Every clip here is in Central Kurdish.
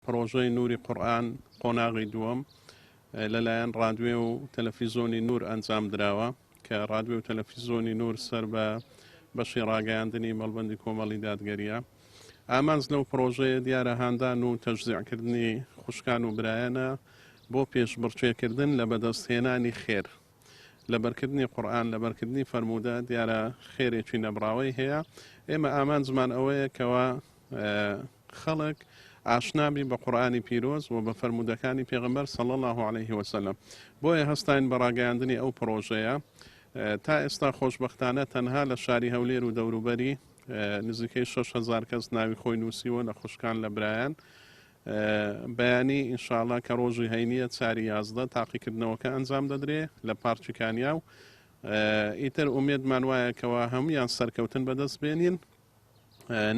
پڕۆژەی نوری قورئان قۆناغی دووەم لەلایەن ڕادوێ و تەلەفیزۆنی نور ئەنجام دراوە کە ڕادوێ و تەلەفیزۆنی نور سەر بە بەشی ڕاگەیاندنی مەڵبەندی کۆمەڵی دادگەریە. ئامانج لەو پڕۆژەیە دیارە هاندان و تەشجیعکردنی خوشکان و برایانە بۆ پێشبڕکێکردن لە بەدەستهێنانی خێر. لەبەرکردنی قورئان، لەبەرکردنی فەرموودە دیارە خێرێکی نەبڕاوەی هەیە. ئێمە ئامانجمان ئەوەیە کەوا خەڵک ئاشنا بی بە قورئانی پیرۆز و بە فەرموودەکانی پێغەمبەر صلی اللە علیه وسلم. بۆیە هەستاین بە ڕاگەیاندنی ئەو پڕۆژەیە. تا ئێستا خۆشبەختانە تەنها لە شاری هەولێر و دەوروبەری نزیکەی 6000 کەس ناوی خۆی نووسیوە لە خوشکان لە برایان. بەیانی ان شاء اللە کە ڕۆژی هەینیە چاری 11 تاقیکردنەوەکە ئەنجام دەدرێ لە پارکی کانیاو ئیتر ئومێدمان وایە کەوا هەمویان سەرکەوتن بەدەست بێنین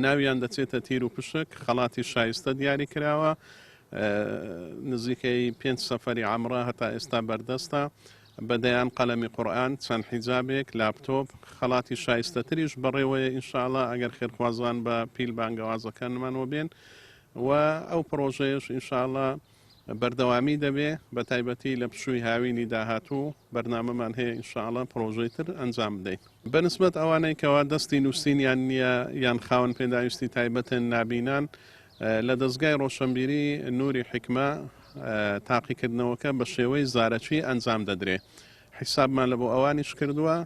ناویان دەچێتە تیر و پشک خەڵاتی شایستە دیاری کراوە نزیکەی پێنج سەفەری عەمرە هەتا ئێستا بەردەستە بە دەیان قەلەمی قورئان چەند حیجابێک لاپتۆپ خەڵاتی شایستەتریش بەڕێوەیە ئینشاءاللە ئەگەر خێرخوازان بە پیل بانگەوازەکانمانەوە بێن و ئەو پڕۆژەیەش ان شاء اللە بەردەوامی دەبێ بە تایبەتی لە پشووی هاوینی داهاتوو بەرنامەمان هەیە ان شاء اللە پڕۆژەی تر ئەنجام بدەین. بە نسبەت ئەوانەی کەوا دەستی نووسینیان نییە یان خاوەن پێداویستی تایبەتن، نابینان، لە دەزگای ڕۆشەنبیری نوری حیکمە تاقیکردنەوەکە بە شێوەی زارەکی ئەنجام دەدرێ. حیسابمان لە بۆ ئەوانیش کردووە.